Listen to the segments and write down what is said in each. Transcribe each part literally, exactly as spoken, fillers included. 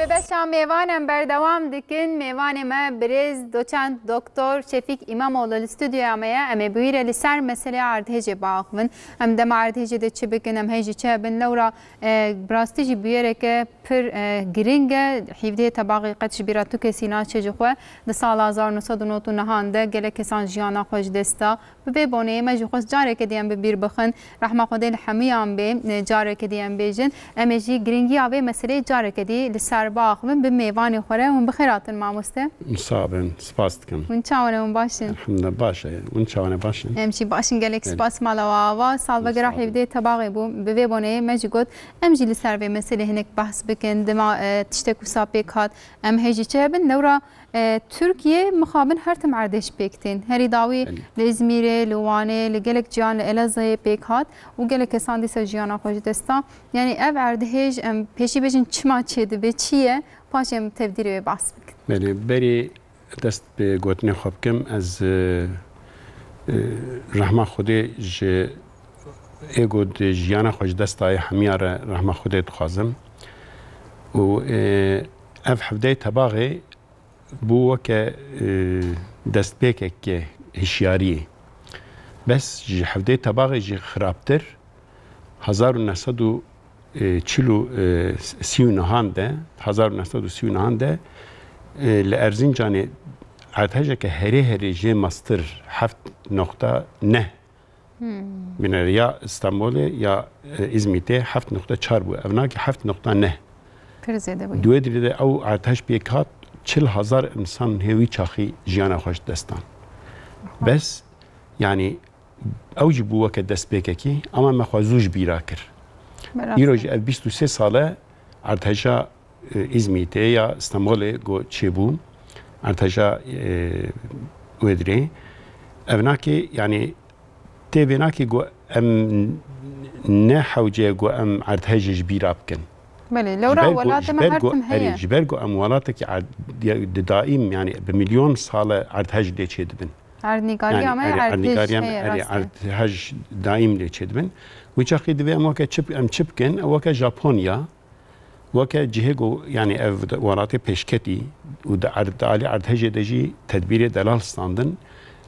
Beşa mêvan em berdewam dikin. Mêvanê me birêz doçent doktor Şefîk Îmamoğlu li stûdyoya me ye. Em ê bi wî re li ser meselê erdhêjê biaxivin. Em dema erdhêjê de çi bikin, em hê jî çi hebin? Lewra, e, bi rastî jî bûyereke pir, e, giring e. Hevdehê Tebaxê qet ji bîra tu kesî naçe ji xwe. Di sala hezar û neh sed û nod û nehan de gelek kesan jiyana xwe ji dest da. Bi vê boneyê me jî xwest careke dî em bi bîr bixin. Rehma Xwedê li hemûyan bê, careke dî em bêjin. Em ê jî giringiya vê meseleyê careke dî li ser biaxivin bi mêvanê xwe re. Hûn bi xêr hatin mamoste. Sağ bin, spas dikim. Hûn çawa ne, hûn baş in? Elhamdulillah, baş e. Hûn çawa ne, baş in? Em jî baş in, gelek spas mala we ava. Salvegera hevdehê Tebaxê bû. Bi vê boneyê me jî got, em jî li ser vê meselê hinek behs bikin. Dema, e, tiştek wisa pêk hat, em hê jî çi hebin? Lewra, e, Tirkiye mixabin her tim erdhêj pêk tên. Herî dawî li Îzmîrê, li Wanê, li gelek ciyan, li Elazığê pêk hat û gelek kesan dîsa jiyana xwe ji dest da. Yanî ev erdhêj, em pêşî bêjin çima çêdibe, çi ye? Paşê em tevdîrê wê behs bikin. Belê, berî dest bi gotinê xwe bikim, ez, e, e, rehma Xwedê ji ê ku di jiyana xwe ji dest daye hemiya re rehma Xwedê dixwazim. Û, e, ev hevdeyê Tebaxê bû weke, e, destpêkeke hişyariyê. Bes ji hevdeyê Tebaxê jî xirabtir, hezar û neh sed û çil û, e, sî û nehan de, hezar û neh sed û sî û nehan de, e, li Erzincanê erdhejeke herê herê jê mestir heft noqta neh. Hmm. Bîne ya Stenbolê ya, e, Îzmîtê heft noqta çar bû. Ev nakî heft noqta neh. Pir zêde bûye. Di wê dirê de ew erdhej pêk hat, çil hezar însan hê wî çaxî jiyana xwe ji dest dan. Bes, yanî, ew jî bû weke destpêkekî, ama me xwe zû ji bîra kir. Bi rastî. Îro jî ev bîst û sê sal e erdheja, e, Îzmîtê ya Stenbolê ku çêbû, erdheja, e, wê dirê. Ev nake, yanî, tê vê nake ku em ne hewce ye ku em erdhejê ji bîra bikin. Belê, lewra welatê me her tim heye. Ji ber ku, erê, ji ber ku em welatekî erd-, di daîm, yanî bi milyon sal e erdhej lê çêdibin. Erdnîgariya me, erê, erdhej heye, erê, rast e. Erdhej daîm lê çêdibin. Wî çaxî divê em weke çi, em çi bikin? Weke Japonya, weke cihê ku, yanî ev de welatê pêşketî û di erd-, di alî erdhejê de jî tedbîrê delal standin,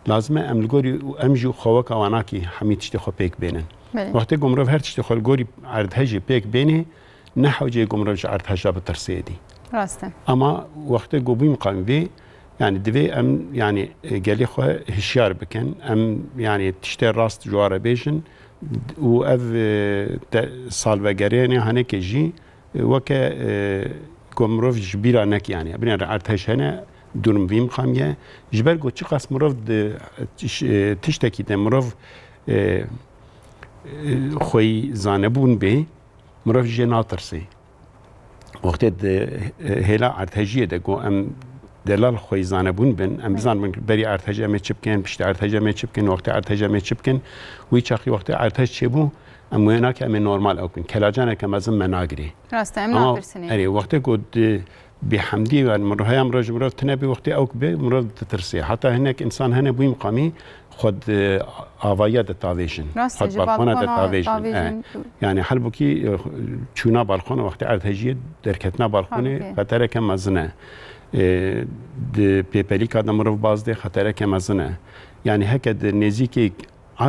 lazim e em li gorî û em jî xwe weka wanakî hemî tiştê xwe pêk bênin. Belê. Wextê ku mirov her tiştê xwe li gorî erdhejê pêk bênê, ne hewce ye ku mirov ji erdheja bitirsê dî. Rast e. Ama wextê ku bûyî miqamî vê, yanî divê em, yanî, e, gelê xwe hişyar bikin. Em, yanî, tiştê rast ji wan re bêjin û ev, e, te-, salvegerênê henekê jî, e, weke, e, ku mirov ji bîra neke, yanî. Binêre erdhej hene, durum vî miqamî ye. Ji ber ku çiqas mirov di, e, tiş-, e, tiştekî de mirov, e, e, xweyî zanebûn bê, mirov jê natirsê. Wextê di, e, hêla erdhejiyê de ku em delal xweyî zanebûn bin, em bizanibin berî erdhejê em ê çi bikin, piştî erdhejê em ê çi bikin, wextê erdhejê em ê çi bikin, wî çaxî wextê erdhej çêbû, em wê nake em ê normal ew bikin. Kelacaneke mezin me nagirê. Rast e, em natirsinê. Ama, erê, wextê ku di bêhemdî, yanî mirov heya mirov ji mirov tune bê, wextê ew bê, mirov ditirsê. Heta hinek însan hene bûyî miqamî xwe di avayiya de tavêjin. Rast e, xwe di balkona tavêjin. E, yanî halbûkî, e, çûna balkona wextê erdhejiyê, derketina balkonê xetereke mezin e. E, di pêpelîka de mirov baz dê, xetereke mezin e. Yanî heke di nêzîkî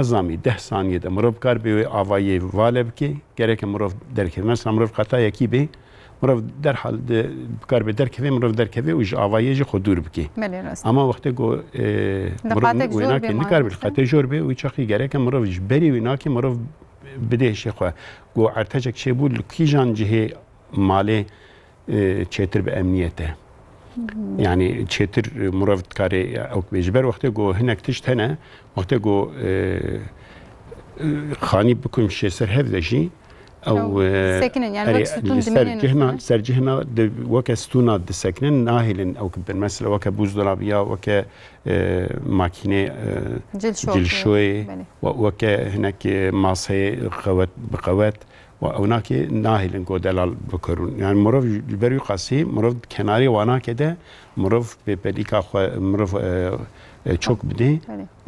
ezamî deh saniyê de mirov kar bê wê avayê vale bike, gereke mirov derkeve. Mesela mirov qeta yekî bê, mirov derhal de kar bê derkeve, mirov derkeve û ji avayê jî xwe dûr bike. Belê, rast. Ama wextê ku, e, mirov wê nake, nikar bê, qetê jor bê, wî çaxî gereke mirov ji berî wî nake, mirov bidê hişê xwe. Ku ertecek çêbû, li kîjan cihê malê, e, çêtir bi emniyet e. Yanî çêtir, e, mirov dikarê ew bê. Ji ber wextê ku hinek tişt hene, wextê ku, e, e, xanî bikim şê ser hev de jî, ew, e, disekinin, yanî wek stûn dimînin, ser cihna, ser cihna di, weke stûna disekinin, nahêlin ew bibin. Mesela weke buzdolabî ya, weke, e, makînê, e, cilşoyê, weke hinek, e, maseyê qewet, bi qewet, Wa ew nake nahêlin ku delal bikirin. Yani mirov ji ber wî qasî, mirov kenarê wanake de, mirov pêpelîka xwe, mirov, e, e, çok bidê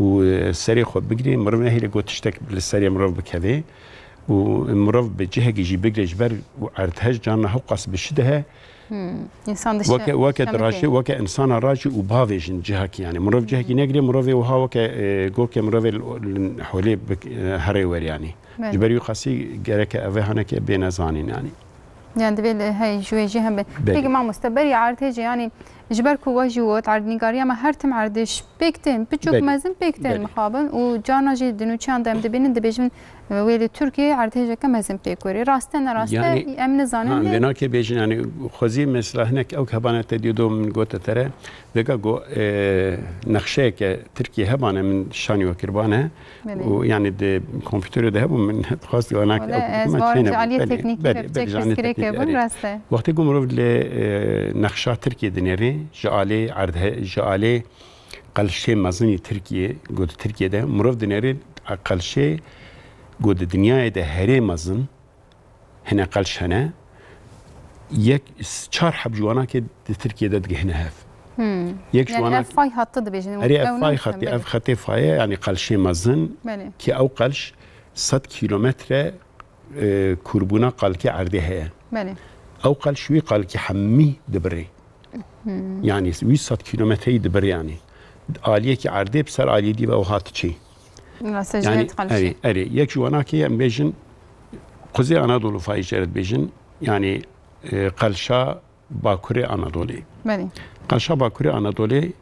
û, e, serê xwe bigirê, mirov nehêle ku tiştek li serê mirov bikevê û mirov bi cihekî jî bigirê ji ber û erdhej carna hewqas bi şi dihe, Hmm. Însan dişe Weke, weke şemikê. Dirajê, weke insana rajî û bavêjin cihekî, yani mirov cihekî negirê, mirovê wiha weke, e, gokê mirovê li, li holê bik-, e, herê wer yani. Belê. Ji ber wî qasî gereke ev haneke bêne zanîn yani. Yani divê li hey ji wê jî hem be. Belê. Peki mamoste, berî erdhêjê yani ji ber ku we jî got erdnîgariya me her tim erdiş pêk tên, piçûk Belê. Mezin pêk tên Belê. Mixabin û carna jî di nûçeyan de em dibînin dibêjin, e, wê li Tirkiyê erdhêjeke mezin pêk werê. Raste ne raste Yani, em nizanin ha, lê vênakê bêjin yani xwezî mesela hinek ew hebane te diyo do min gote tere. Vêga go, e, nexşeyeke Tirkiyê hebane min şanî we kirbane. Belê. Û yani di kompûterê de hebû, min dixwest wana Wele ez bawerim ji aliyê teknîkî ve piçek pirsgirêk hebûn, rast e. Wextê ku mirov li, e, nexşa Tirkiyê dinêrê, ji alê erdhe-, ji alê qelşê mezinî Tirkiyê, ku di Tirkiyê de mirov dinêrê qelşê ku di dinyayê de herê mezin, hine qelş hene, yek s-, çar heb ji wanakê di Tirkiyê de digihine hev. Hmm. Yek ji Yani wanak- ev fay hattı dibêjin. Erê, ev Ew fay ne xetê, em ev xetê faye, yani qelşê mezin, Belê. Ki ew qelş sed kîlometre, e, kûrbûna qalkê erdê heye. Belê. Ew qelş wî qalkî hemî dibirê. Hmm. Yani wî sed kîlometreyî dibirê yani. Aliyekî erdê bi ser aliyê dî ve wiha diçê. Mesela Yani, jêt qelşê. Erê, erê. Yek ji wanakê em bêjin, Kuzey Anadolu fayê jê re dibêjin. Yani, e, qelşa Bakurê Anadolê. Belê. Qelşa Bakurê Anadolê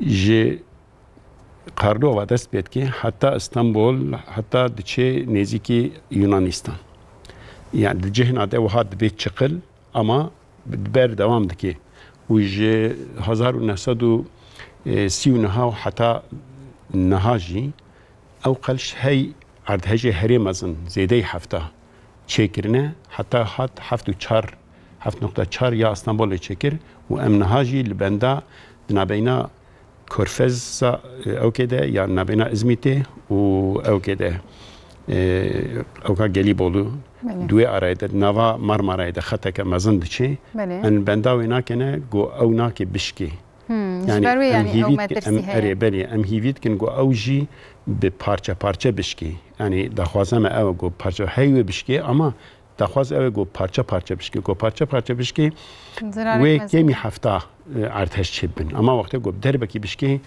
ji Karlova dest pê dike, heta Stenbol, heta diçe nêzîkî Yunanistan. Yani di cihna de wiha dibe çiqil, ama berdewam dike. Û ji hezar û neh sed û sî û neh û heta niha jî ew qelş hey erdhejê herê mezin zêdeyî hefta çêkirine, heta hat heft û çar, heft nokta çar ya Stenbolê çêkir û em niha jî li benda di nabeyna Körfeza, e, ewkê de, ya nabeyna Izmîtê û ewkê de, e, ewka Gelîbolû, Belê. Duê arayê de, nava Marmarayê de xeteke mezin diçê. Belê. Em benda wê nakene, go ew nake bişkê. Hmm, ji Yani ber wê em yani ew hîvî dikin, metirsî em, heye. Erê, belê, em hîvî dikin, go ew jî bi parçe parçe bişkê. Yani daxwaza me ew e, go parçe hey wê bişkê, ama daxwaz ew e, go parçe parçe bişkê. Go parçe parçe bişkê, Zirarek wê mezin. Kêmî hefta, e, erdhej çêbin. Ama wextê go bi derbekî bişkê,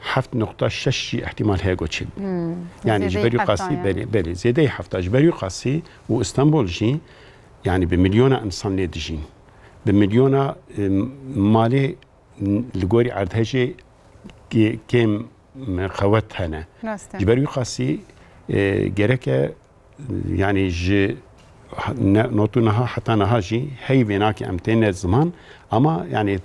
heft nokta şeş jî ihtimal heye go çêbin. Hmm, Yani ji zêdeyî ber wî hefta qasî yani. Belê, belê, zêdeyî hefta ji ber wî qasî û Stenbol jî, yani bi milyona insan lê dijîn. Bi milyona, e, malê li gorî erdhejê kê-, kêm qewet hene. Rast e. Ji ber wî qasî, e, gereke, yani ji ha-, ne-, not û niha heta niha jî hey vênakê em têne ziman, ama yani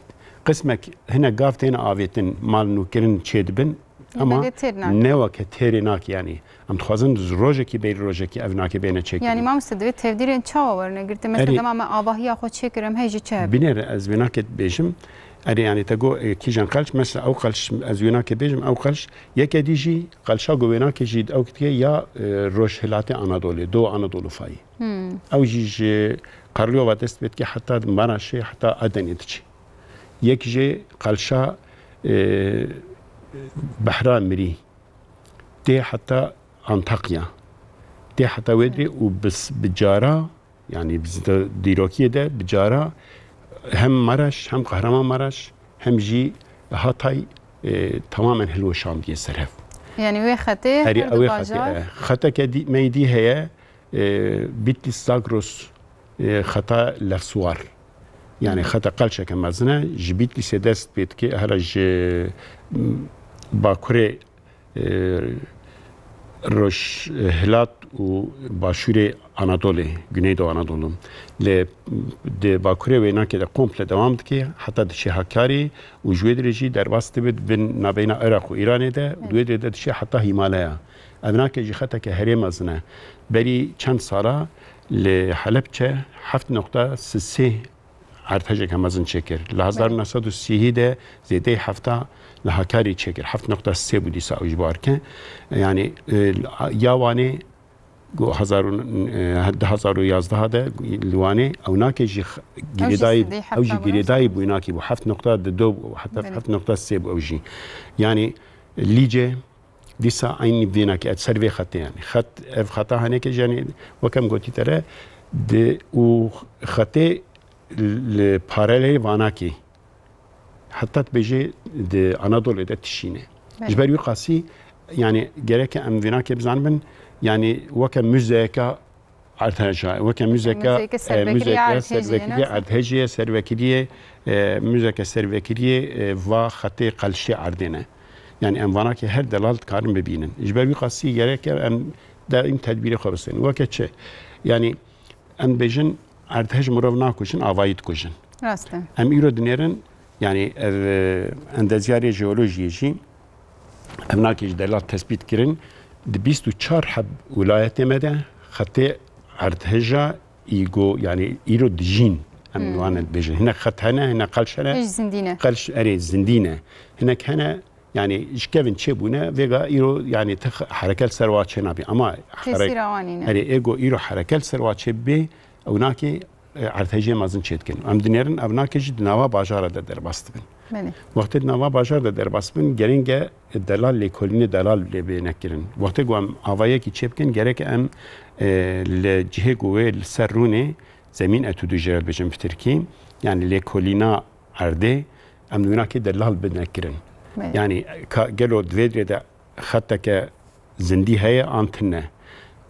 qismek hinek gav têne avêtin, mal nûkirin çêdibin, Yine ama de têr nake. Ne weke têrê nake yani. Em dixwazin ji rojekî berî rojekî ev nake bêne çêkirin. Yani mamoste divê tevdîrên çawa werine girtin? Mesela Erê. Dema me avahiya xwe çêkir, em hey jî çi hebin? Binêre ez wê nake bêjim. Erê yani te got, e, kîjan qelç, mesela ew qelç ez wê nake bêjim, ew qelç yeke dî jî qelça ku wê nake jî ew dike ya, e, rojhilatê Anadolê, Doğu Anadolu fayî. Hmm. Ew jî ji Karlova dest pê dike heta Maraşê, heta Edenê diçe. Yek jê qelça, e, Behra Mirî. Tê heta Antakya. Tê heta wê dirê û bi s-, bi cara, yani bi zide-, dîrokiyê de bi cara hem Maraş, hem Kahramanmaraş, hem jî Hatay, e, tamamen hilweşandiye ser hev. Yani wê xetê Herî her du ew ê xetê, bajar. E, xeteke dî, me yê dî heye, e, Bitlis Zagros, e, xeta Lefsuwar. Yani Hı. Xeta qelçeke mezin e. Ji Bitlisê dest pê dike, hele ji, m, bakurê, e, rojhilat û başûrê Anadolê, Güneydoğu Anadolu. Lê di bakurê wênakê de komple dewam dike, heta diçe Hakkari û ji wê dirê jî derbas dibe di bin nabeyna Iraq û Îranê de, û di wê dirê de diçe heta Hîmalaya. Ev nake jî xeteke herê mezin e. Berî çend sala li Helepçe heft nokta sê erdhejeke mezin çêkir. Li hezar û neh sed û sî de zêdeyî hefta li Hakarî çêkir. Heft nokta sê bû dîsa ew ji bar ke. Yani, e, ya Wanê got hezar û, e, du hezar û yazdeh de li Wanê ew nake jî x-, Ew jî girêdayî, zêdeyî ew jî hefta bû, girêdayî rast. Bû, nake bû. Heft nokta du bû, heta Belê. Heft nokta sê bû ew jî. Yani, Lîce, Dîsa eynî vê nake, et ser vê xetê yani. Xet, ev xeta haneke jî yani, wek em gotî te re, di û xetê, li paralelê vanakê. Heta dibêje di Anadolê de tişîne. Belê. Ji ber wî qasî, yani gereke em vênakê bizanibin, yani weke muzeyeka erdheja, weke muzeyeka, muzeyeke e, servekiriyê muzeyeke erdhejê ye, servekiriyê, servekiriyê, e, muzeyeke servekiriyê, e, va xetê qelşê erdê ne. Yani em vanakê her delal dikarin bibînin. Ji ber wî qasî gereke em daîm tedbîrê xwe bistênin. Weke çi? Yani em dibêjin erdhej mirov nakujin, avayî dikujin. Rast e. Em îro dinêrin, yani ev, e, endezyarê jeolojiyê jî, ev nakê ji delal tespît kirin, di bîst û çar heb wilayetê me de xetê erdheja îgo, yani îro dijîn, em Hmm. wan dibêjin. Hinek xet hene, hinek qelş hene. Hinek zindî ne. Qelş, erê, zindî ne. Hinek hene, yani ji kevin çêbûne, vêga îro, yani ti hereke li ser wa çênabî. Ama here-, Tesîra wan nîne. Erê, êgo îro hereke li ser wa çêbibê, ew nakê, e, erdhejê mezin çêdikin. Em dinêrin, ev nakê jî di nava bajara de derbas dibin. Belê. Wextê di nava bajar de derbas bin, gerenge delal lêkolînê delal lê bê nekirin. Wextê ku em avayekî çêbikin, gerek em, e, li cihê ku wê li ser rûnê, zemîn etûdû jê re dibêjin bi tirkî, yani lêkolîna erdê, em di wînakê delal bine kirin. Belê. Yani ka, gelo di vê dirê de xeteke zindî heye an tune?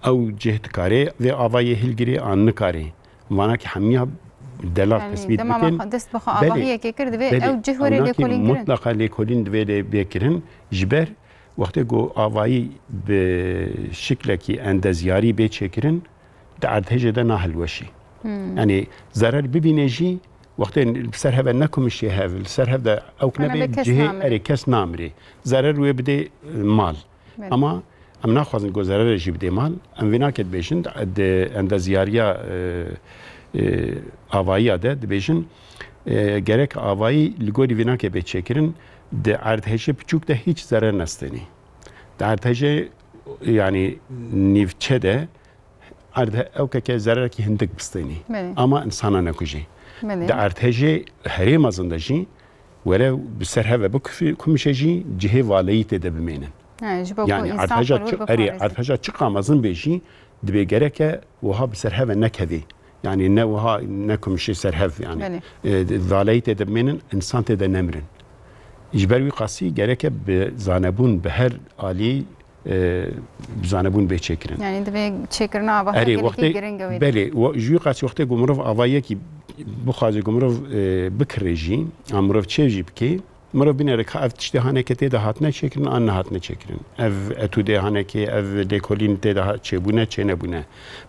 Ew cih dikarê vê avayê hilgirê an nikarê? Vanakî hemiya delal Yani tespît dema bikin. Dest bi xwe Belê, avahiyekê kir, divê belê. Ew cih were Ewnakî lêkolîn kirin. Mutlaqa lêkolîn divê lê bê kirin. Ji ber wextê ku avayî bi şiklekî endezyarî bê çêkirin, di erdhejê de nahilweşî. Hmm. Yani zerer bibîne jî, wextê li ser hev ve nekumişê hev, li ser hev de ewk Hema nebê, be kes cihê namirê. Erê kes namirê. Zerer wê bidê, e, mal. Belê. Ama em naxwazin ku zererê jî bidê mal. Em vê nake dibêjin, di endezyariya, e, e, avayiya de dibêjin, e, gerek avayî li gorî vê nake bê çêkirin, di erdhejê piçûk de hîç zerer nestênî. Di erdhejê, yani nîvçe de erdhe-, ewkeke zererekî hindik bistênî. Belê. Ama insana nekujî. Belê. Di erdhejê herê mezin de jî were bi ser heve bikufî-, kumişe jî cihê valeyî tê de bimênin. He, ji bo ku Yani insan erdheja xwe çi-, wê erê, biparêze. Erdheja çiqa mezin bê jî dibê gereke wiha bi ser heve nekevê. Yani ne wiha ne kumişê ser hev yani. Belê. E, valeyî tê de bimênin, insan tê de nemirin. Ji ber wî qasî gereke bi zanebûn bi her alî, e, bi zanebûn bê çêkirin. Yani divê çêkirina ava Erê, heke wextê, giring e wê. Belê, we-, ji wî qasî wextê ku mirov avayekî bixwaze ku mirov, e, bikirê jî, an mirov çêv jî bikê, mirov binêre ka ev tiştê haneke tê de hatine çêkirin, an nehatine çêkirin. Ev etûdê hanekê, ev lêkolîn tê de ha-, çêbûne, çênebûne.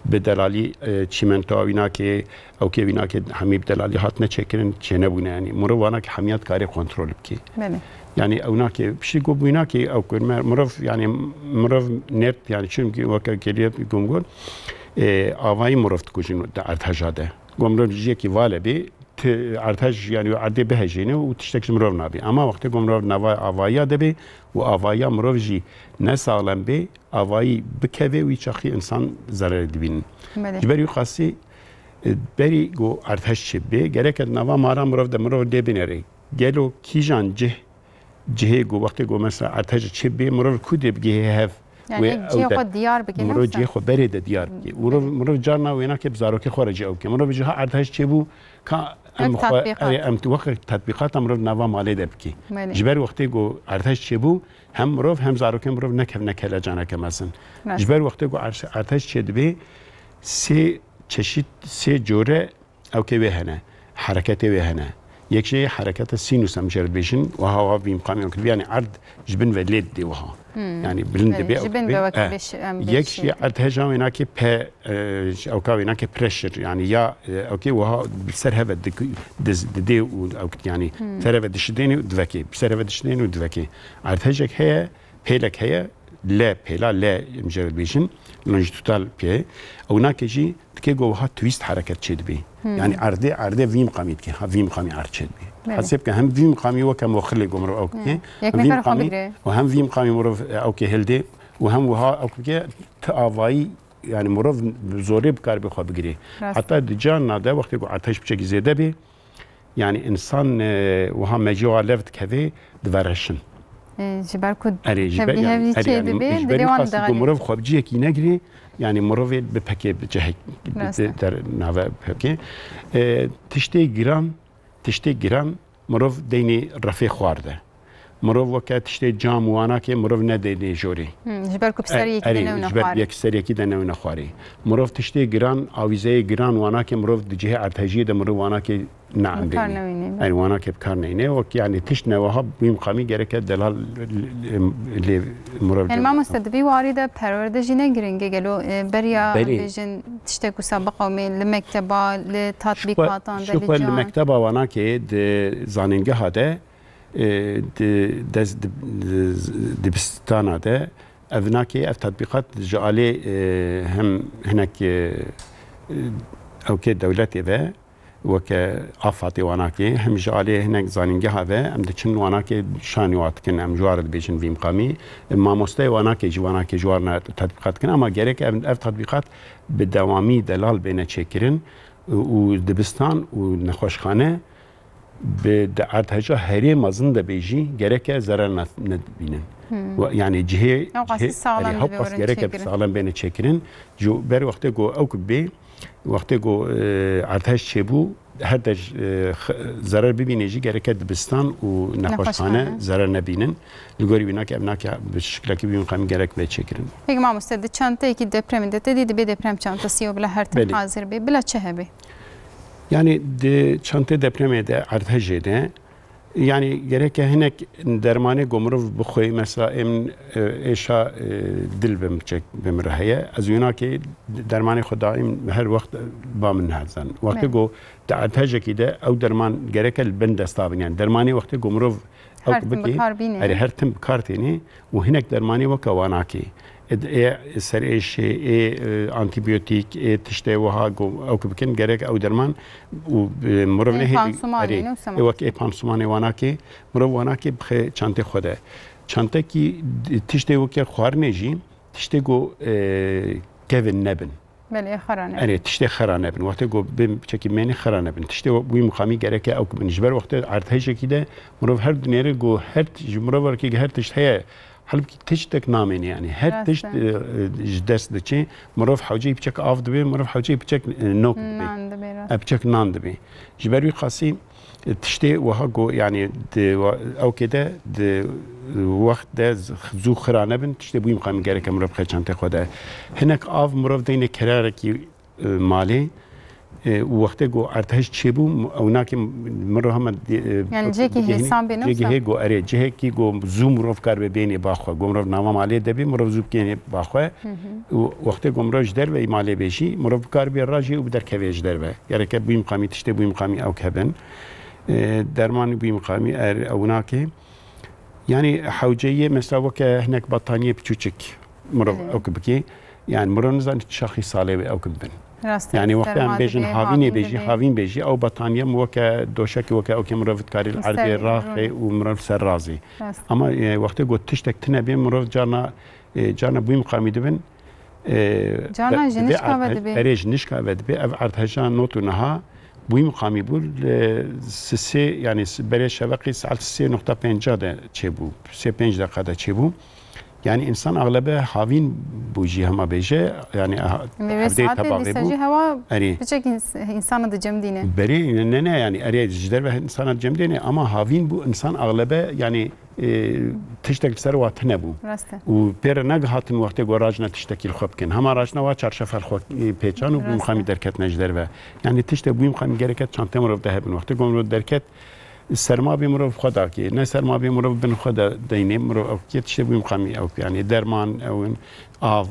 Bi delalî, e, çîmentoya wî nake, ewkê wî nake hemî bi delalî hatine çêkirin, çênebûne. Yani mirov wana ki hemiya dikare kontrol bike. Belê. Yani ew nake, piştî ku wî nake, ew ku me-, mirov, yani mirov nêrt, yani çimkî weke geriye gom got, e, avayî mirov dikujin di erdheja de. Ku mirov ji yekî vale bê, ti erdhej, yani erdê bihejêne û tiştek ji mirov nabê. Ama wextê ku mirov nava avayiya de bê û avayiya mirov jî ne saxlem bê, avayî bikevê, wî çaxî insan zererê dibînin. Belê. Ji ber wî qasî, e, berî ku erdhej çêbê, gereke di nava mala mirov de mirov lê binêrê. Gelo kîjan cih, cihê ku wextê ku mesela erdhej çêbê, mirov ku dê bigihê hev? Yani Wê ew cihê de xwe diyar bike, mirov ne cihê xwe berê de diyar bike. Mirov, Belê. Mirov carna wênake bi zarokê xwe re jî ew bike. Mirov ji ha erdhej çêbû, ka em Wek xwe, tatbîqat. Erê, em tu weke tatbîqata mirov nava malê de bike. Belê. Ji ber wextê ku erdhej çêbû, hem mirov hem zarokên mirov nekevne kelecaneke mezin. Rast. Ji ber wextê ku erd-, erdhej çêdibê, sê çeşît, sê core ewkê wê hene, hereketê wê hene. Yek jê hereketa sinus em jê re dibêjin, wiha wiha vî miqamê em kiribî, yani erd ji bin ve lê didê wiha. Hmm. Yani bilind Belê, dibe, ji bin ve wek Eh. beş, em, Yek beş jê erdheja wênakê pe, e, ewka wênakê pressure, yani ya, e, ewkê wiha bi ser heve dik-, diz-, didê û ewk, yani Hmm. ser heve dişidênê û divekê, bi ser heve dişidênê û divekê. Erdhejek heye, pêlek heye, L, pêla L, em jê re dibêjin, longitudinal pê. Ew nake jî dike ku wiha twist hereket çêdibê. Hmm. Yani erdê, erdê vî miqamî dike, ha vî miqamî erd çêdibê. Belê. Hesê bike hem vî miqamî weke moxilê ku mirov ew dike, Hmm. Yek hem vî mekan xwe miqamî bigire. û hem vî miqamî mirov ew ke hildê û hem wiha ew ke ti avayî, yani mirov zorê bikaribê xwe bigirê. Rast. Heta di carna de wextê ku erdhej piçekî zêde bê, Yani insan, e, wiha mecîya lev dikeve, divereşin. E, ji ber ku Erê, ji ber, tevlî yani, hevlî erê, çê yani, dibe, ji ber dilê wan qasî ku dixebitin. Mirov xwe bi cihekî negirê, yani mirovê bi pekê, bi cihek, bi Rast e. der nave pekê. E, tiştê giran, tiştê giran mirov deynê refê xwar de. Mirov weke tiştê cam û wanakê mirov nedeynê jorê. Hmm, ji ber ku bi ser E, yekî de erê, newne ji ber xwarê. yek ser yekî de newne xwarê. Mirov tiştê giran, avîzeyê giran wanakê mirov di cihê erdhejiyê de mirov wanakê neandê. Bi kar newînê, be. Erê, wanakê bi kar neyne. Wek, yani, tişt neweha bûyî miqamî gereke delal lê, lê mirov Yani, lê mamoste, di vî warî de perwerde jî ne giring e. Gelo, e, beriya Belê. bêjin tiştek wisa biqewimê li mekteba, li tatbîkatan de, Şuxwe li li can. mekteba wanakê di zanîngeha de, e, di dest di, di, dibistana de, ev nakê, ev tatbîqat ji alê, e, hem hinek, e, e, ewkê dewletê ve, weke AFADê wanakê, hem ji alê hinek zanîngeha ve, em diçin wanakê şanî wa dikin, em ji war dibêjin vî miqamî. Mamosteyê wanakê jî wanakê ji war ne tatbîqat dikin, ama gerek ev, ev tatbîqat bi dewamî delal bêne çêkirin û dibistan û nexweşxane bi di erdheja herê mezin de bê jî gereke zerer ne-, nedibînin. Hmm. We-, yani cihê, Ew qasî cihê, sağlam yani, ew dibe qas werin gereke çêkirin. sağlam bêne çêkirin. Ji ber wextê ku ew ku bê, wextê ku, e, erdhej çêbû, her dej, e, x-, zerer bibîne jî gereke dibistan û nexweşxane Nexweşxane. zerer nebînin. Li gorî wî nake, ev nake bi şiklekî bî miqamî gerek bê çêkirin. Peki mamoste, di çanteyekî depremê de te dî dibê deprem çantası ya bila her tim Belê. hazir bê. Bila çi hebe? Yani di çantê depremê de, erdhejê de, yani gereke hinek dermanê ku mirov bixwe, mesela em, e, êşa, e, dil bi min çek, bi min re heye. Ez wî nakê dermanê xwe daîm her wext ba min hezan. Wextê Belê. ku di erdhejekî de ew derman gereke li bin desta bin. Yani dermanê wextê ku mirov ew Her tim bikê, bi kar bîne. Erê, her tim bi kar têne û hinek dermanê weke wanakê. Ê, ê serêşê, ê, e, antîbiyotîk, ê tiştê wiha ku ew ku bikin, gerek ew derman û, e, mirov Ê nehê pansumanê, erê, ne wisa ê wek ê pansumanê wanakê, mirov wanakê bixe çantê xwe de. Çantekî d-, tiştê weke xwarinê jî, tiştê ku, e, kevin nebin. Belê, xera nebin. Erê, tiştê xera nebin. Wextê ku bê çekî mênê xera nebin. Tiştê wî muqamî gereke ew ku bin. Ji ber wextê erdhejekî de mirov her dinêre ku her t-, ji mirov wekî her tişt heye. Halbukî tiştek namêne yani. Her Rast tişt, e. e, e, ji dest diçe. Mirov hewceyî piçek av dibe, mirov hewceyî piçek, e, nok dibe. Nan dibe, rast. E, piçek nan dibe. Ji ber wî qasî, e, tiştê wiha ku, yani, di wa-, ewkê de, di wext de z-, zû xira nebin, tiştê bûyî miqamî gereke mirov bixe çantê xwe de. Hinek av mirov deyne kerarekî, e, malê, e, û wextê ku erdhej çêbû, m-, ew nake mirov hema di-, e, Yani cihekî digihîne, hêsan bê, ne cihekî wisa? hê ku, erê, cihekî ku zû mirov karibe bênê ba xwe. Ku mirov nava malê de bê, mirov zû bikênê ba xwe. Hı hı. Û wextê ku mirov ji derve malê bê jî, mirov bikaribe rajê û biderkeve ji derve. Gereke bûyî miqamî, tiştê bûyî miqamî ew hebin. E, dermanî bûyî miqamî er ew nake. Yani hewceyê mesela weke hinek bataniyê piçûçik mirov Hı. ew ki bikê. Yani mirov nizanî çi şaxî salê wê ew ki bibin. Rast e, Yani wextê em serma bêjin dibê, havînê havîn bêjî, dibê. havîn bêjî, ew bataniye mi weke doşekê weke ew ki mirov dikarî li Li erdê ser raxê rûnê. û mirov ser razê. Rast. Ama, e, wextê got tiştek tine bê mirov carna, e, carna bûyî miqamî dibin. E, Carna be-, ji dibê nişka ve erdhe-, dibê. Erê ji nişka ve dibê. Ev erdheja not û niha bûyî miqamî bû. Li sisê, yani s-, berê şeveqî saet sê nokta pênca de çêbû. Sê pênc deqa de çêbû. Yani insan axlebe havîn bû jî hema bêje. Yani aha, Lê vê hevdê saetê tebaxê dîsa bû. jî hewa Erê. piçek ins-, insana dicem dîne. Berê ne, ne, ne, yani erê ji derve insana cem dêne ama havîn bû insan axlebe yani e, tiştek li ser wa tune bû. Rast e. Û pê re negihatin wextê ku rajne tiştekî li xwe bikin. Hema rajne wa çarşefa li xwe, e, pêçan û Rast e. bûyî miqamî derketine ji derve. Yani tiştek bûyî miqamî gereke çantê mirov de hebin. Wextê ku mirov derket, serma bê mirov xwe dakê. Ne serma bê mirov bin xwe de deynê. Mirov ew kê tiştê bûyî miqamî ew. Yani derman, ew in, av,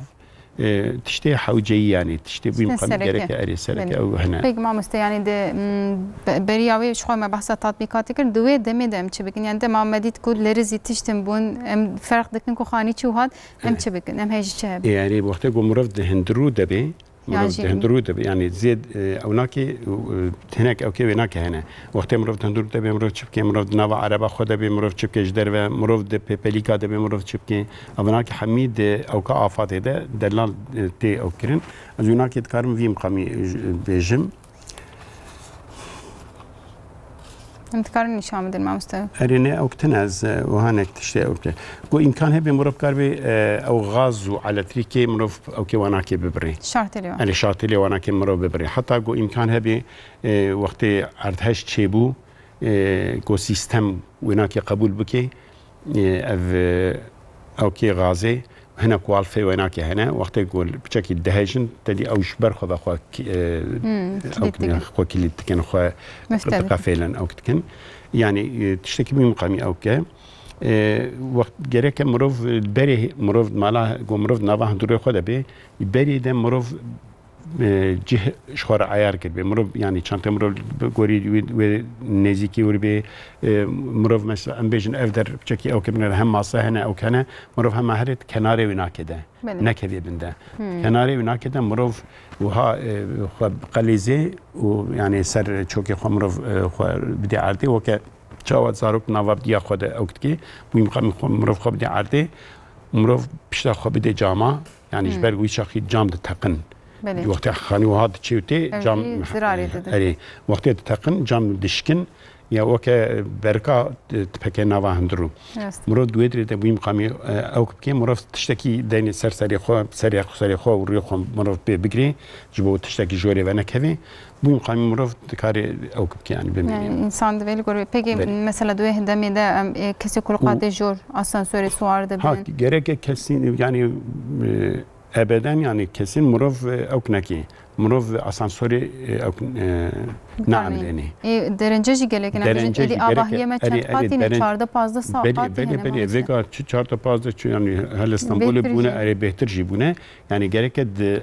E, tiştê hewceyî, yani tiştê bûyî Tiştê miqamî sereke. gereke erê sereke Belê. ew hene. Peki mamoste, yani di, m, be-, beriya wê ji xwe me behsa tatbîkatê kir, di wê demê de em çi bikin? Yani dema me dît ku lerizî tiştin bûn, em ferq dikin ku xanî çû hat, em Evet. çi bikin? Em hê ji çi hebin? E, yani wextê ku mirov di hundirû de bê, mirov Yan di jî hundirû de bê, yani zêd, e, ew nake, e, hinek ew kê wê nake hene. Wextê mirov di hundirû de bê, mirov çi bike, mirov di nava ereba xwe de bê, mirov çi bike ji derve, mirov di pêpelîka de bê, mirov çi bike. Ev nake hemî di ewka afatê de delal, e, tê ew kirin. Ez wî nake dikarim vî miqamî, e, bêjim. Em dikarin nîşan bidin, mamoste? Erê ne, ew kitin ez, e, wiha nek tiştê ew ke. Ku îmkan hebe mirov kar bê, e, ew gaz û elektrîkê mirov ew kê wanakê bibirê. Şartê lê wan. Erê şartê lê wanakê mirov bibirê. Heta ku îmkan hebe, e, wextê erdhej çêbû, e, ku sîstem wênakê qebûl bike, e, ev, e, ew kê gazê, hinek walfê wênakê hene, wextê ku piçekî dihejin, te dî ew ji ber xwe ve xwe ki-, e, Hmm, ew kilît dikin. Xwe kilît dikin, xwe Mifte dikin. Diqefêlin, ew dikin. Yani, e, tiştekî wî miqamî ew ke, e, wext gereke mirov, e, berê mirov mala, ku mirov nava hundirê xwe de bê, berê de mirov, e, cih ji xwe re eyar kiribê. Mirov, yani çantê mirov bi gorî wê, wê nêzîkî wir bê, e, mirov mesela em bêjin ev der piçekî ew ke binêre hem masa hene, ew ke hene, mirov hema herê kenarê wênakê de. Belê. Nekevê bin de. Hmm. Kenarê wênakê de mirov wiha, e, xwe qelîzê û yani ser çokê xwe mirov, e, xwe bidê erdê, weke çawa zarok nava diya xwe de ew dikê, wî miqamî xwe, mirov xwe bidê erdê, mirov pişta xwe bidê cama, yani ji Hmm. ber wî çaxî cam diteqin. Belê. Wextê xanî wiha diçê û tê Ev cam jî zirarê didin. Erê, wextê diteqin cam dişkin, ya weke berka, e, dipeke nava hundir û. Rast. Mirov di wê dirê de wî miqamî, e, ew bikê, mirov tiştekî deynê ser serê xwe, serê, serê xwe û rûyê xwe mirov pê bigirê, ji bo tiştekî jorê venekevê, wî miqamî mirov dikare ew bikê, yani bimîne. Yani insan divê li gor. Peki, Belê. Mesela di wê demê de, em, e, kesê ku li qatê jor, asansorê siwar Ha, dibin? Gereke kesî, yani, e, ebeden, yani kesîn mirov, e, ew nekê. Mirov asansorê, e, ew, e, Dikare. Neemrênê. Ê, derence jî gelek, ne, Derence bêjin, êdî jî gerek, avahiye me erê, çend erê, qatî ne, deren-, çardeh pazdeh sa-, belê, qatî belê, ne, belê, mamoste. Vêga çi çardeh pazdeh çi, yani hele Stenbolê Bêhtir bûne, jî. Erê, bêhtir jî bûne. Yani gereke di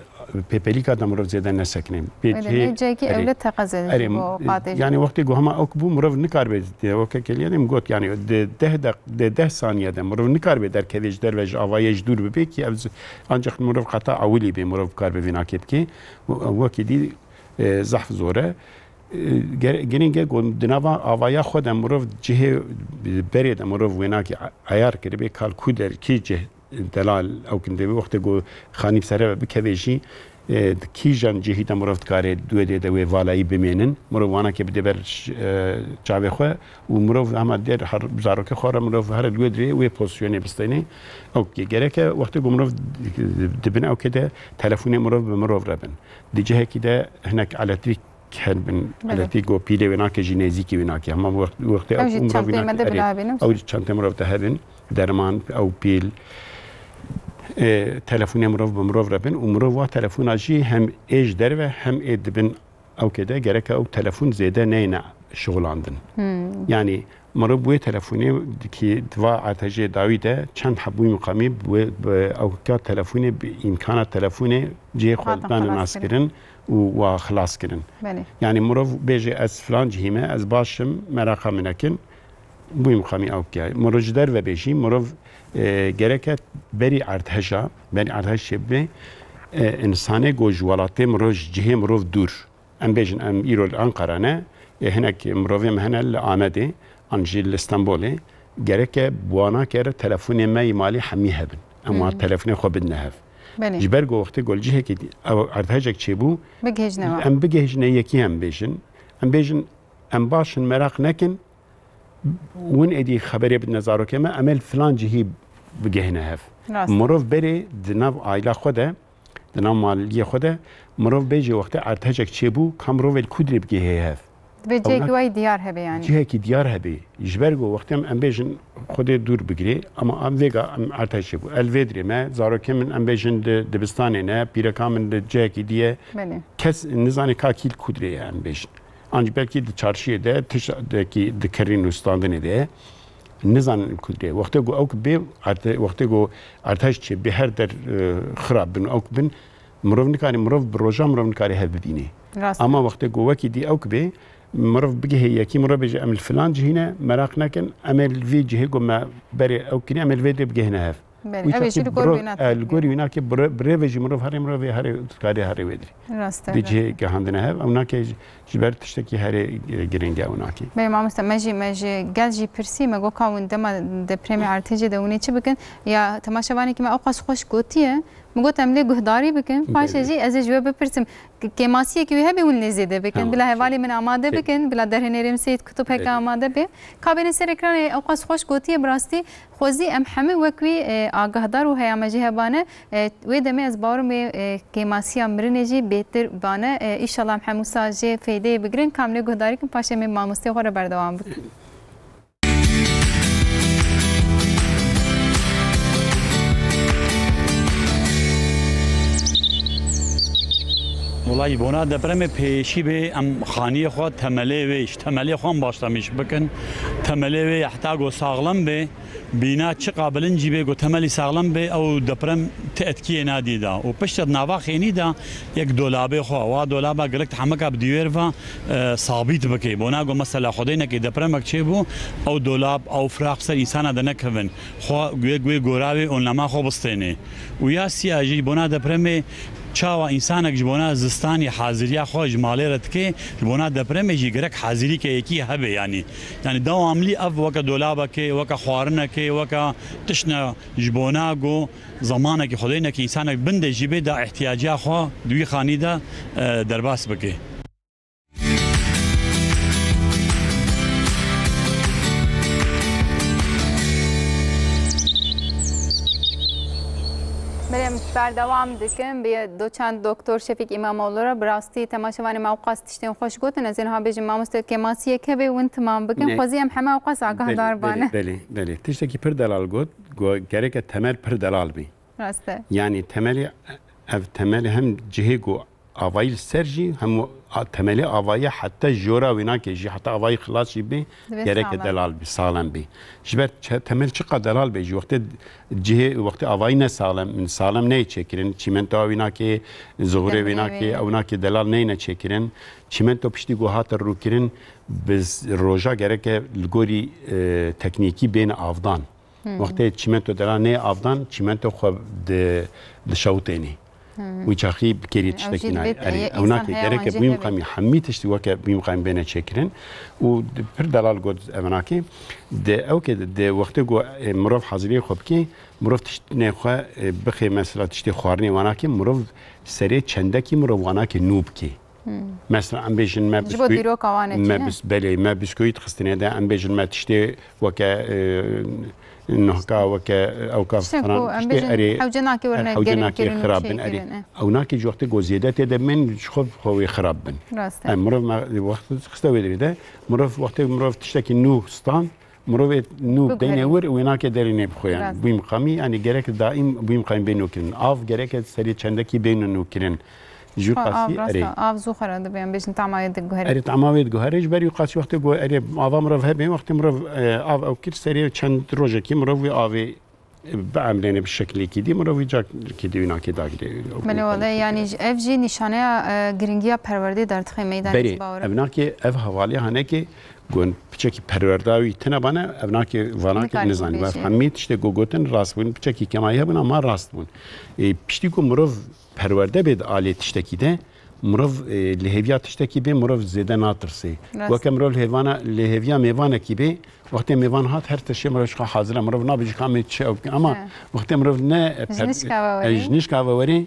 pêpelîka de mirov zêde nesekine. Bê Belê, cihê, ne cihekî erê, ewle teqez e erê, ji bo qatê jî. Yani wextê ku hema ew bû, mirov nikaribe, weke keliye de min got, yani di deh deq-, di deh saniye de mirov nikaribe derkevê ji derve ji avayê ji dûr bibe ki ev z-, ancak mirov qata ewilî bê, mirov karibe vê nakê bike. Wekî dî, e, zehf zor e. E, ger-, girîng e ku di nava avaya xwe de mirov cihê berê de mirov wênakî a-, eyar kiribe, kal ku der, kî cih delal ew kin dê wextê ku xanî bi sere ve bikeve jî, e, di kîjan cihî de mirov dikare di wê dê de wê valayî bimênin. Mirov wanakê bide ber, e, çavê xwe û mirov hema der her zarokê xwe re mirov here di wê dirê wê pozisyonê bistênê. Ew kê gereke wextê ku mirov dibin ew kê de telefonê mirov bi mirov re bin. Di cihekî de hinek elektrîk ken bin, Belê. Elektrîk û pîlê wê nake jî nêzîkî wê nake. Hema wext-, wextê Ew ew jî umra çanteyê wê me nake, de erê, bila hebin, ew jî çantê mirov de hebin. Derman, ew pîl, e, telefonê mirov bi mirov re bin û mirov wa telefona jî hem ê ji derve hem ê dibin ew kê de gereke ew telefon zêde neyne şixulandin. Hmm. Yani mirov bi wê telefonê dikî di va ertejê dawî de çend hebûyî miqamî bi wê, bi ew ka telefonê bi îmkana telefonê cihê xwe Hatin dane xelas naskirin û wa xilas kirin. Belê. Yani mirov bêje ez filan cihî me, ez baş im, meraqa min nekin, bûyî miqamî ew bike. Mirov ji derve bêjî, mirov, e, gereke berî erdheja, berî erdhej çêbibe, e, insanê ku ji welatê mirov, ji cihê mirov dûr. Em bêjin, em îro li Ankara ne, ê hinek mirovê me hene li Amedê, an jî li Stenbolê, gereke bi wana kere telefonê me yî malî hemî hebin. Em wan Hmm. telefonê xwe bidine hev. Belê. Ji ber ku wextê ku li cihekî di-, ew erdhejek çêbû, Bigihîjine wan. Em bigihîjine yekî em bêjin. Em bêjin, em baş in, meraq nekin, Win êdî xeberê bidine zarokê me, em ê li filan cihî bigehine hev. Rast. Mirov berê di nav aîla xwe de, di nav maliyê xwe de, mirov bêjê wextê erdhejek çêbû, ka mirovê li ku dirê bigihê hev? Divê Ew cihekî ne- wayî diyar hebe yani. Cihekî diyar hebe. Ji ber ku wextê em, em bêjin Xwedê dûr bigirê, ama em vêga em erdhej çêbû. El vê dirê me, zarokê min em bêjin di dibistanê ne, pîreka min di cihekî diye. Belê. Kes nizane ka kî li ku dirê ye em bêjin. An jî belkî di çarşiyê de tiştekî dikirin û standinê de ye. Nizanin ku dirê. Wextê ku ew bê, erte-, wextê ku erdhej çê bê her der, e, xirab bin û ew bin, mirov nikare, mirov bi roja mirov nikare hev bibînê. Rast. Ama wextê ku wekî dî ew bê, mirov bigihê yekî, mirov bêje em li filan cihî ne, meraq nekin, em ê li vî cihê ku me berê ew kirî, em ê li vê dê bigihine hev. Belê, Wî ew ê çaxî jî li gor biro-, wênakê e, li bike. Gorî wênakê bire-, birêve jî mirov herê, mirov ê herê, dikarê herê wê dirê. Rast e, Di rast. Cihê gehandine hev, ew nake ji, ji ber tiştekî herê, e, girîng e ew nake. Belê mamoste, me jî, me ji gel jî pirsî, me got ka hûn dema depremê erdhejê de hûn ê çi bikin? Ya temaşevanekî me ewqas xweş gotiye, Min got em lê guhdarî bikin. Paşê Belê. jî ez ê ji we bipirsim. K-, kêmasiyekî wî hebe hûn lê zêde bikin. Tamam, Bila hevalê peki. min amade Peki. bikin. Bila derhênerê min Seyîd Kutub heke Peki. amade be. Ka bêne ser ekranê ew qas xweş gotiye bi rastî. Xwezî em hemû wek wî, e, agahdar û heyamejî hebane. E, wê demê ez bawerim wê, e, kêmasiya mirinê jî bêtir bane. E, îşallah em hemû sa jê feydeyê bigirin. Ka em lê guhdarî kin paşê em ê mamosteyê xwe re berdewam bikin. Wela ji bona depremê pêşî bê em xaniyê xwe temelê wê, ji temelê xwe em başlemîş bikin. Temelê wê heta ku saxlem bê, bîna çiqa bilind jî bê, ku temelî saxlem bê, ew deprem ti etkiyê nadî da. Û piştre di nava xênî de yek dolabê xwe, wa dolaba gelek hemika bi dîwêr ve, e, sabît bikê. Bona ku mesela xwedênekê depremek çêbû, ew dolab, ew firaq ser însana de nekevin. Xwe guye guye gora wê onlema xwe bistênê. Û ya siya jî ji bona depremê çawa însanek ji bona zistanî haziriya xwe ji malê re dike, ji bona depremê jî gerek hazirîke yekî hebe yanî. Yanî dewamlî ev weke dolabekê, weke xwarinekê, weke tiştne ji bona ku zemanekî xwedênekî însanek bin de jî bê da ihtiyaciya xwe di wî xanî de, e, derbas bike. Belê, em berdewam dikin. Bi doçent doktor Şefîk Îmamoğlu re bi rastî temaşevanê me ewqas tiştên xweş gotin. Ez ê niha bêjim, mamoste, kêmasiyek hebe win timam bikin. Ne. Xwezî em heme ewqas agahdar Belê, bane. belê, belê, belê. Tiştekî pir delal got. Go-, gereke temel pir delal bî. Rast e. Yanî temelê, ev temelê hem cihê ku avayî li ser jî hem a-, temelê avayî heta jora wê nake jî, heta avayî xilas jî bê, Divê gereke saxlem. delal bî, saxlem bî. Ji ber çe-, temel çiqa delal bê jî, wextê cihê, wextê avayî ne saxlem, saxlem neyê çêkirin, çîmento wî nake, zuxurê wî Demrê nake, wê. ew nake delal neyne çêkirin. Çîmento piştî ku hate rûkirin, bi z-, roja gereke li gorî, e, teknîkî bêne avdan. Hmm. Wextê çîmento delal neyê avdan, çîmento xwe di-, dişewitênê. Hmm. Wî çaxî bi kêrî Ew jî tiştekî nayê. dibêt Erê, ye, ew însan nake, heyawan gereke jî bûyî hebe. miqamî hemî tişt weke bûyî miqamî bêne çêkirin. Û di-, pir delal got ev nake. Di ew ke di wextê ku, e, mirov haziriyê xwe bike, mirov tiştê xwe, e, bixê mesela tiştê xwarinê wanake, mirov serê çendekî mirov wanake nû bike. Hmm. Mesela em bêjin me Ji bo biskû-, dîroka wan e çi me ne? bis-, belê, me biskûyî dixistine de, em bêjin me tiştê weke, e, nohka, weke ewka Tiştên filan, ku em tiştê bêjin erê, hewce nake were er hewce nake kirin û xirab bin, erê. çêkirin, e. Ew nake ji wextê ku zêde tê de bên, ji xwe xwe wê xirab bin. Rast e. E, mirov me, wext xiste wê derê de, mirov wextê mirov tiştekî nû stan, Mirovê nû Biguherî. deynê wir, wê nake derê nê bixwe, yani. Rast. Bûyî miqamî, yani gerek daîm bûyî miqamî bê nûkirin. Av gereke serê çendekî bê nûkirin. Ji Xwe qasî av, rast erê. e, av zû xera dibe, em bêjin tama wê diguherî. Erê tama wê diguherê, ji ber wî qasî wextê ku erê ava mirov hebe, wextê mirov, e, av ew kir, serê çend rojekî mirov wê avê, e, biemrêne bi şekilekî dî, mirov wî cakekî dî wî nake dagirê. Belê wele, yani ji, ev jî nîşaneya, e, giringiya perwerdê derdixe meydanê. Berê, ez bawer im. ev nake, ev hevalê haneke Gon piçekî perwerda wî tune bane, ev nake, vanake Nikarî nizanî. Ev bibêje. hemî tiştê ku gotin rast bûn, piçekî kêmayî hebûn ama rast bûn. Ê, piştî ku mirov perwerde bê di alê tiştekî de, mirov, ê, li hêviya tiştekî bê, mirov zêde natirsê. Rast. Weke mirov li hêvana, li hêviya mêvanekî bê, wextê mêvan hat her tiştê mirov ji xwe hazir e, mirov nabêje ka em ê çi ew bikin. Ama He. wextê mirov ne Ji per-, nişka ve e, werê. ji nişka ve werê,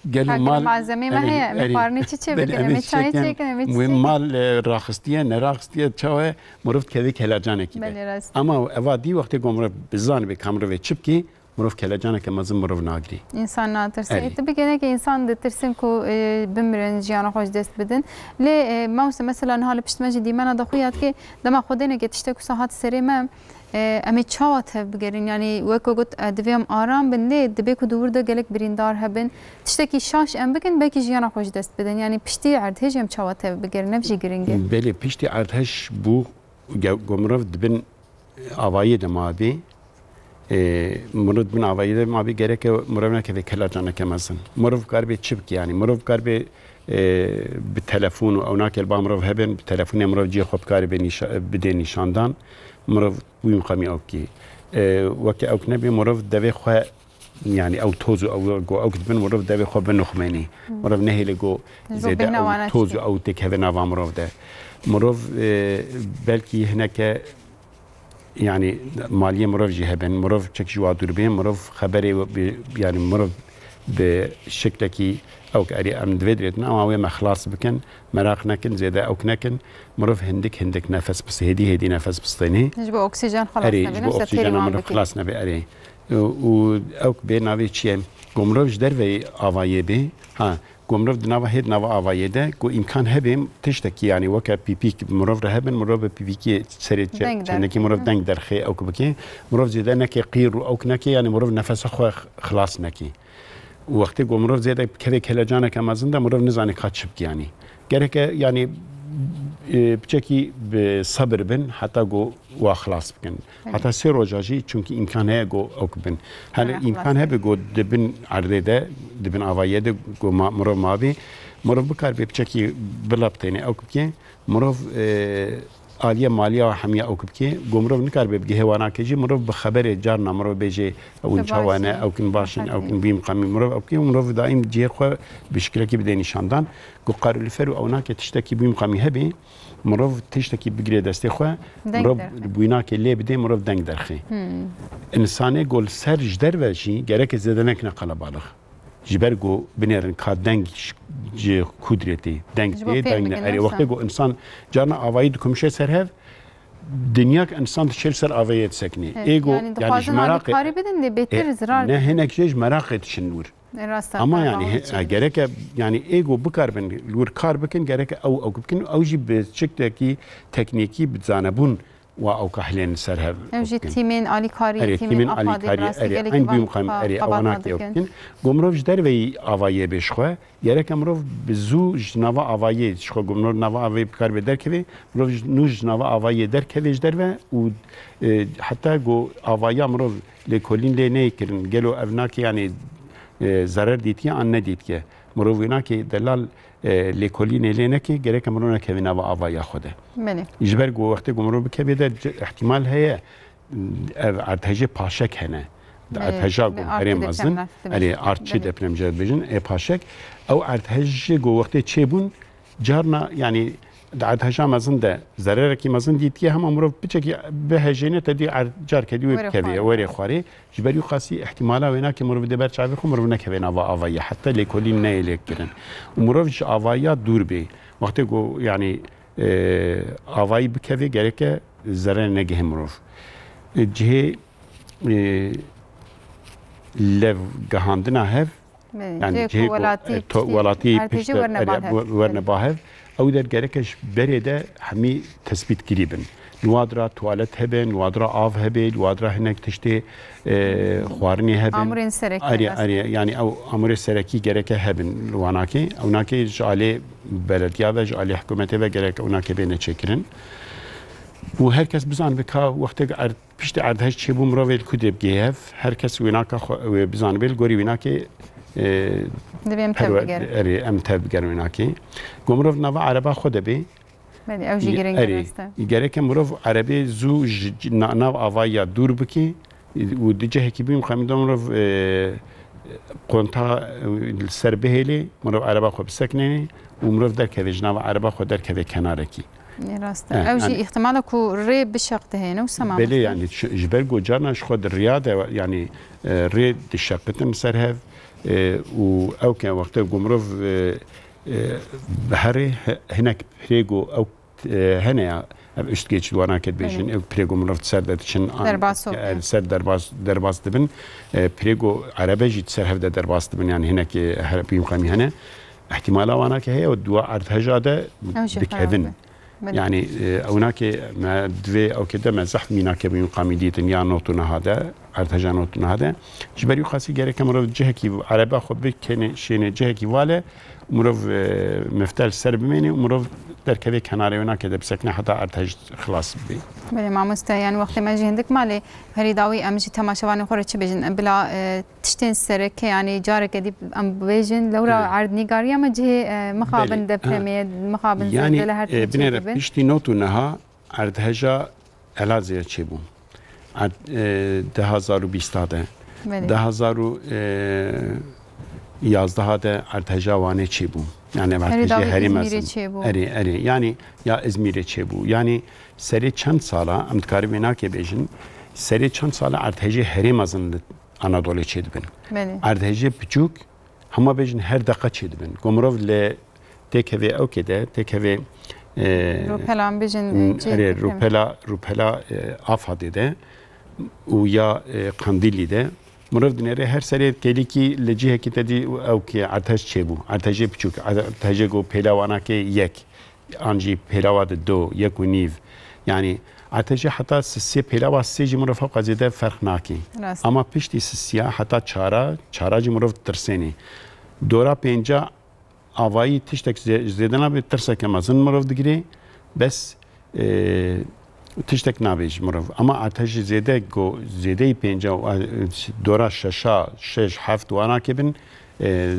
Gelo Ka mal, malzemê me erê, heye, em ê erê. xwarinê çi çê Belê, bikin, em em ê ê çayê çi çê çêkin, em ê çi wê çêkin? mal, e, raxistiye, neraxistiye, çawa ye, mirov dikeve kelecanekî de. Belê, rast. Ama eva dî wextê ku mirov bizanibê ka mirov ê çi bikê, mirov kelecaneke mezin mirov nagirê. Însan natirse. Erê. Ê, tu bigeneke însan ditirsin ku, e, bimirin, jiyana xwe ji dest bidin. Lê, e, mawse mesela niha li pişt me jî dîmena de xuya dike, dema xwedêneke tiştek wisa hat serê me, E, em ê çawa tev bigerin? Yanî wek ku got, e, divê em aram bin, lê dibê ku di wir de gelek birîndar hebin. Tiştekî şaş em bikin, belkî jiyana xwe ji dest bidin. Yanî piştî erdhêj em çawa tev bigerin? Ev jî giring e. Belê, piştî erdhej bû, ge-, ku mirov di bin avayê de mabê, e, mirov di bin avayê de mabê, gereke mirov nekeve kelecaneke mezin. Mirov karibê çi bike, yanî mirov karibê, e, bi telefon û ew nake li ba mirov hebin, bi telefonê mirov cihê xwe bikaribê nîşa-, bidê nîşandan. Mirov wî miqamî ew kê. E, weke ew nebê, mirov devê xwe, yani ew toz û ew, go ew dibin, mirov devê xwe binixumênî. Hmm. Mirov nehêlê go Ji bo zêde bêhna ew wana toz û çi? ew têkeve nava mirov de. Mirov, e, belkî hineke, yani maliyê mirov jî hebin, mirov çek ji wa dûr bê, mirov xeberê, yani mirov bi şiklekî ewk erê em divê dirêtin, ama wê me xilas bikin, meraq nekin, zêde ewk nekin. Mirov hindik hindik nefes bistê, hêdî hêdî nefes bistênê. Ji bo oksîjen xelas Erê, nebe, ji bo nefse oksîjena pêrîvan mirov bike. Xilas nebe, erê. Û, û ewk bê navê çi ye? Ku mirov ji derveyî avayê bê. Ha, ku mirov di nava hê, di nava avayê de, ku îmkan hebe, tiştekî, yanî weke pîpîk mirov re hebin, mirov bi pîpîkê serê çe-, Deng çendekî derxê, mirov hı. deng derxê ewk bike. Mirov zêde neke qîr û ewk neke, yanî mirov nefesa xwe xilas neke. Û wextê ku mirov zêde kevê kelecaneke mezin de, mirov nizane ka çi bike, yanî. Gereke, yanî, e, piçekî bi sebir bin, heta ku wa xilas bikin. Evet. Heta sê roja jî, çunkî îmkan heye ku ewk bin. Hele Meraq îmkan rast. hebe ku di bin erdê de, di bin avayê de ku ma-, mirov mabî, mirov bikaribe piçekî bila bitêne ewk bike, mirov, e, aliye maliya hemiya ewk bike, ku mirov nikaribe bigihê wanakê jî, mirov bi xeberê carna mirov bêje, ew Tu in çawa ne, baş î. ewk in baş in, Rahat ewk î. in bî miqamî, mirov ewk in, mirov daîm cihê xwe bi şikilekî bidê nîşandan. Ku qarûlifer û ewnakê tiştekî bî miqamî hebê, mirov tiştekî bigirê destê xwe, Deng mirov derxe. bûynakê lê bidê, mirov deng derxê. Hmm. Însanê ku li ser ji derve jî gereke zêde nekine qelebalix. Ji ber ku binêrin ka deng ji, ji kudretê, deng Ji bo tê, fêm deng ne. bikin Erê, wextê insan. ku însan carna avayî dikumşe ser hev, dinya ki însan diçe li ser avayê disekine. Evet, Ê ku, yani yanî ji dixwazin meraqê alîkarî bidin, lê bêtir E, zirar ne didin. hinek jê ji meraqê diçin wir. E, rast e, Ama yani, he, gereke, yani, ê ku bikaribin, li wir kar bikin, gereke ew, ew bikin, ew jî bi çiktekî teknîkî, bi zanebûn wa ew ka hilên li ser hev Ew jî bikin. tîmên alîkarî, Erê, tîmên tîmên AFADê alîkarî, bi rastî erê, gelekî eyn bî va-, mixabin, erê, xebat ewnakê dikin. bikin. Ku mirov ji derveyî avayê bê ji xwe, gereke mirov bi zû ji nava avayê, ji xwe ku mirov nava avayê bikaribe derkeve, mirov ji, nû ji nava avayê derkeve ji derve û, e, heta ku avaya mirov lêkolîn lê neyê kirin, gelo ev nake, yanî, e, zerer dîtiye an nedîtiye? Mirov wê nake delal, e, lêkolînê lê neke, gereke mirov nekeve nava avaya xwe de. Belê. Ji ber ku wextê ku mirov bikeve de, c-, ihtimal heye, ev erdhejê paşek hene. Di Belê, erdheja belê, ku artı herê deprem mezin, laf dibêjin. erê, artçı Belê. depremce dibêjin, ê paşek. Ew erdhejê ku wextê çêbûn, carna, yanî, di erdheja mezin de zererekî mezin dîtiye, hema mirov piçekî bihejêne, te dî er-, carke dî wê Were bikevê, xwarê. were xwarê. Ji ber wî qasî ihtimala wê nake mirov dê ber çavê xwe, mirov nekeve nava avayê, heta lêkolîn neyê lê kirin. Û mirov ji avaya dûr bê. Wextê ku, yanî, e, avayî bikevê, gereke zererê negihê mirov. E, cihê, e, lev gihandina hev, Belê, yani cihê cihê ku ku, welatî e, to-, piştî welatî erdhejê pişt de, werne e, bar hev. we-, werne Belê. bar hev. Ew der gereke ji berê de hemî tespîtkirî bin. Li wa dira tuwalet hebe, li wa dira av hebe, li wa dira hinek tiştê, e, xwarinê hebe. Amûrên serekî Erê, rast. erê, yani ew amûrê serekî gereke hebin li wanakê. Ew nake ji alê belediya ve, ji alê hikûmetê ve gerek ew nake bêne çêkirin. Û her kes bizanibe ka wextê erd-, piştî erdhej çêbû mirovê li ku dê bigihê hev, her kes wênaka xwe wê bizanibe, li gorî wênakê, e, Divê em tev perwe-, bigerin. erê, em tev bigerin wênakê. Ku mirov nava ereba xwe de bê, Belê, ew jî Ye-, giring e, erê, rast e. gereke mirov erebê zû ji, ji na-, nav avayî ya dûr bike û di cihekî bî mixemî de mirov, e, qonta, e, li ser bihêlê, mirov ereba xwe biseknêne û mirov derkeve ji nava ereba xwe derkeve kenarekî. Ê, rast e. E, Ew jî yani ihtimala ku rê bişeqtihêne û sema Belê, bistê. yani ş-, ji ber ku carna ji xwe di riya de, yani, e, rê dişeqitin ser hev, e, û ew ke wextê ku mirov, e, e, bi herê hi-, hinek pirê ku ew, e, hene ya, ev uştgê çi wana ke dibêjin, Belê. ew pirê ku mirov di ser de diçin, an, Derbas e, û ser derbas, derbas dibin, e, pirê ku erebe jî di ser hev de derbas dibin, yani hinek, e, her bî mixemî hene. Îhtimala wana ke heye û di wa erdheja de Ew jî xerab dikevin. be. Belê. Yani, e, ewnakê me divê ew ke de me zehf mînake bî mixemî dîtin ya not û niha de, erdheja not û niha de. Ji ber wî qasî gereke mirov cihekî erebe xwe bikene, şêne cihekî vale, mirov, e, miftel ser bimêne û mirov derkeve kenarê wê nake de bisekine heta erdhej xilas bibe. Belê mamoste, yani wextê me jî hindik malê herî dawî em jî temaşevanên xwe re çi bêjin? Bila, e, tiştên sereke, yani careke dî em bêjin lewra Belê. erd nîgariya me cihê, e, mixabin Belê. depremê, Ha. mixabin Yani, zelzele her e, tiştê binêre dibin. piştî not û niha erdheja Elazığê çêbû. Erd-, e, du hazar û bîsta de. Belê. Du hazar û, e, yazdeha de erdheja Wanê çêbû. Yani Herî erdhejê dawî herê Îzmîrê mezin. çêbû. Erê, erê. Yani ya Îzmîrê çêbû. Yani serê çend sala, em dikarî wê nake bêjin, serê çend sala erdhejê herê mezin li Anadolê çêdibin. Belê. Erdhejê piçûk hema bêjin her deqa çêdibin. Ku mirov li têkevê ewkê de, têkevê, e, Rûpela, em bêjin, m, cihê erê, depremê. Rûpela, rûpela, e, Afadê de û ya, e, Qandîlî de mirov dinêre her serê kêlîkî li cihekî te dî ewkê erteş çêbû. Ertejê piçûk, ertejê ku pêla wana ke yek, an jî pêlawa de do, yek û nîv. Yanî ertejê heta sisiyê pêlawa sê jî mirov hewqa zêde ferq nake. Rast. Ama piştî sisiya heta çara, çara jî mirov tirsênê. Dora pênca avayî tiştek zê-, zêde nabe, tirseke mezin mirov digirê. Bes, e, tiştek nabe ji mirov. Ama ertejê zêde ku zêdeyî pênca, e, dora şeşa, şeş, heft wana ke bin, e,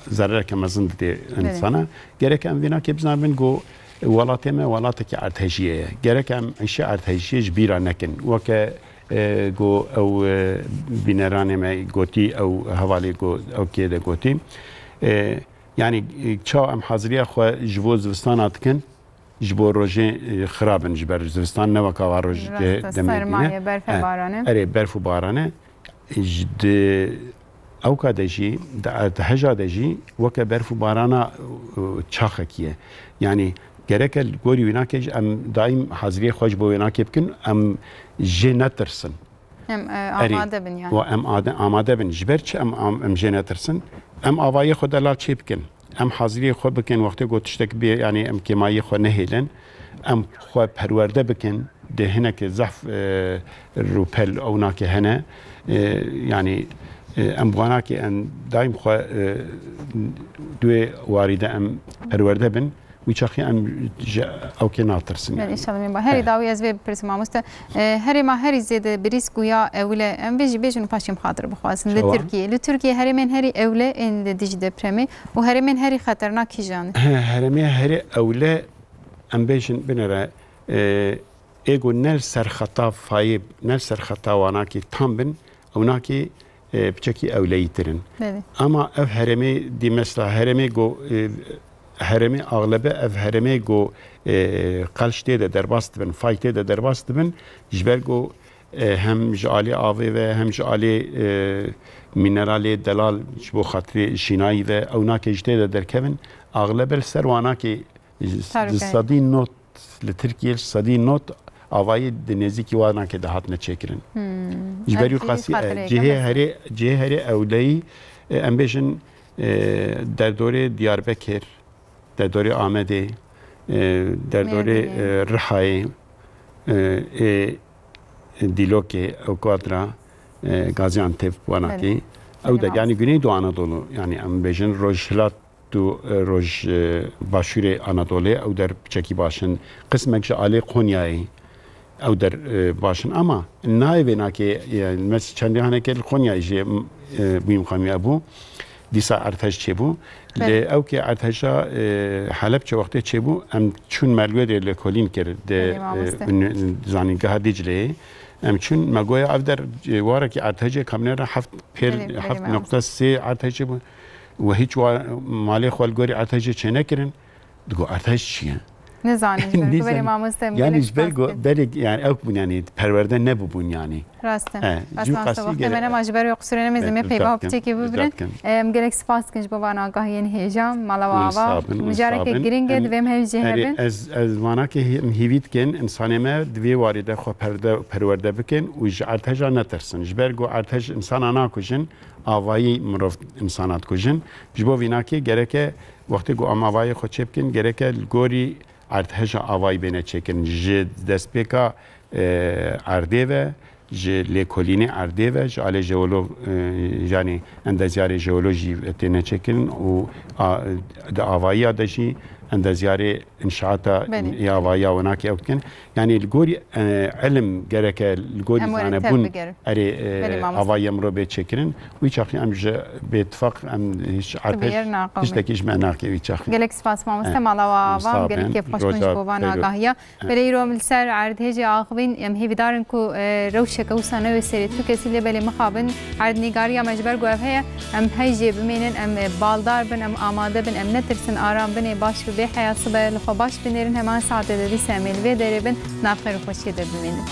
zerereke mezin didê Belê. Însana. Gerek em vênakê bizanibin ku welatê me welatekî ertejiyê ye. Gerek em îşê ertejiyê ji bîra nekin. Weke, e, ku ew, e, bîneranê me gotî, ew hevalê ku ew kê de gotî. E, yanî, e, çawa em haziriya xwe ji bo zivistana dikin? Ji bo rojê, e, xirab in ji ber zivistan ne weka va roj Rast e, demê sermaye, bîne. Berf e, e, barane. Erê, berf û barane. Ji di ewka de jî, di erteheja de jî weke berf û barana, e, çaxekî ye. Yanî gereke li gorî wênakê jî em daîm haziriyê xwe ji bo wênakê bikin, em jê netirsin. Em, e, Erê, amade bin yani. Wa em ade-, amade bin. Ji ber çi em, am-, em jê netirsin? Em avayê xwe delal çê bikin. Em haziriyê xwe bikin, wextê ku tiştek bê, yani em kêmayî xwe nehêlin. Em xwe perwerde bikin. Di hinekê zehf, e, rûpel ew nake hene. E, yani, e, em wanakê em daîm xwe, e, duê warî de em perwerde bin. Wî çaxî em ji ewkê natirsin. Belê, yani. Înşallah, min ba. Herî dawî ez vê bipirsim, mamoste. E, herêma herî zêde birîsk û ya ewil e. Em vê jî bêjin û paşê em xatir bixwazin. Li Tirkiyê, li Tirkiyê herêmên herî ewle ên li dijî depremê û herêmên herî xeternak kîjan in? He, herêmê herî ewle, em bêjin binêre, e, ê ku ne li ser xeta fayê, ne li ser xeta wanakê tam bin, ewnakê, e, piçekî ewleyîtir in. Belê. Ama ev herêmê dî mesela herêmê ku, e, herêmê axlebe ev herêmê ku, e, qelş tê de derbas dibin, fay tê de derbas dibin, ji ber ku, e, hem ji alî avê ve hem ji alî, e, mîneralê delal ji bo xatirê şînayî ve ewnakê ji tê de derkevin, axlebe li ser wanakê Ji, Tarûkê. Ji sedî not li Tirkiyê, ji sedî not avayî di nêzîkî wanakê de hatine çêkirin. Hmm. Ji ber Ev wî jî qasî, e, xatireyeke cihê mezin. Herê, cihê herê ewleyî, e, em bêjin, e, derdorê Diyarbekir, derdorê Amedê, e, derdorê, Mêrdînê. E, Rihayê, e, ê Dîlokê, ew kuadra, e, Gaziantep wanakê. Belê. Ew de, Belê. Yani Güneydoğu Anadolu, yani em bêjin Rojhilat û, e, roj, e, başûrê Anadolê ew der piçekî baş in. Qismek ji alê Qonyayê ew der, e, baş in. Ama nayê vênakê, e, mes çendê hanekê li Qonyayê jî, e, bûyî mixamî bû. Dîsa erteş çêbû. Belê. Lê ew kê erteşa, e, Helepçe wextê çêbû, em çûn me li wê derê lêkolîn kir di, Belê, e, mamoste. Ünü-, zanîngeha Dicleyê. Em çûn me goya ev der, e, warekî ertejê kamnera heft pêl, Belê, belê, heft mamoste. Nokta sê ertejê bû. Û hîç wa-, malê xwe li gorî ertejê çênekirin. Digo, ertej çi ye? Nizanin ji ber ku Nizanin. Belê mamoste, em Yani gelek ji ber spas ku dikin. Belê, yani ew bûn, yani perwerde nebûbûn yani. Rast e. He, Rast ji e, qasî wextê gerek me nema ji ber wê qisûrê nemêzin, Gerek me peyva rica biçekê dikin, rica bibrin. Dikin. Em gelek spas dikin ji bo vana gahiyên hêja, mala wa Hûn ava. sağ bin, hûn Mijareke sağ bin. Giring e, Em, divê em hevjê herê, hebin. Ez, ez vana ke hê-, em hêvî dikin, insanê me di vê warî de xwe perde, perwerde bikin û ji erteja netirsin. Ji ber ku ertej insana nakujin, avayî mirov insana dikujin. Ji bo vînakê gereke wextê ku em avayê xwe çêbikin, gereke li gorî erdheja avayî bêne çêkirin. Ji destpêka, e, erdê ve, ji lêkolînê erdê ve, ji alê jeolog, e, yanî endezyarê jeolojî ve têne çêkirin û a, di avayiya de jî endezyarê înşaata Belê. Ê avayiya winakê ew dikin. Yanî li gorî, e, ilim gereke li gorî Em werin zanebûn tevbigerin. Erê, e, Belê, mamoste. Avayî em ro bê çêkirin. Wî çaxî em ji bêtifaq em hîç Bi erteş yer naqewmin. Tiştekî ji me nake wî çaxî. Gelek spas mamoste, Eh, mala wa sağ ava, gelek ben. Kêfxweş bûn ji Roja bo vana Feyro. Gahiya. Eh. Belê îro em li ser erdhêjê axivîn, em hêvîdar in ku, e, rewşeke wisa newê serê tu kesî lê belê mixabin. Erdnîgariya me ji ber ku ev heye, em hej jê bimênin, em, e, baldar bin, em amade bin, em netirsin, aram binê, baş bi bê heya sibe, li xwe baş binêrin, heman saetê de dîsa em ê li vê derê bin, navxêr û xweşiyê de bimênin.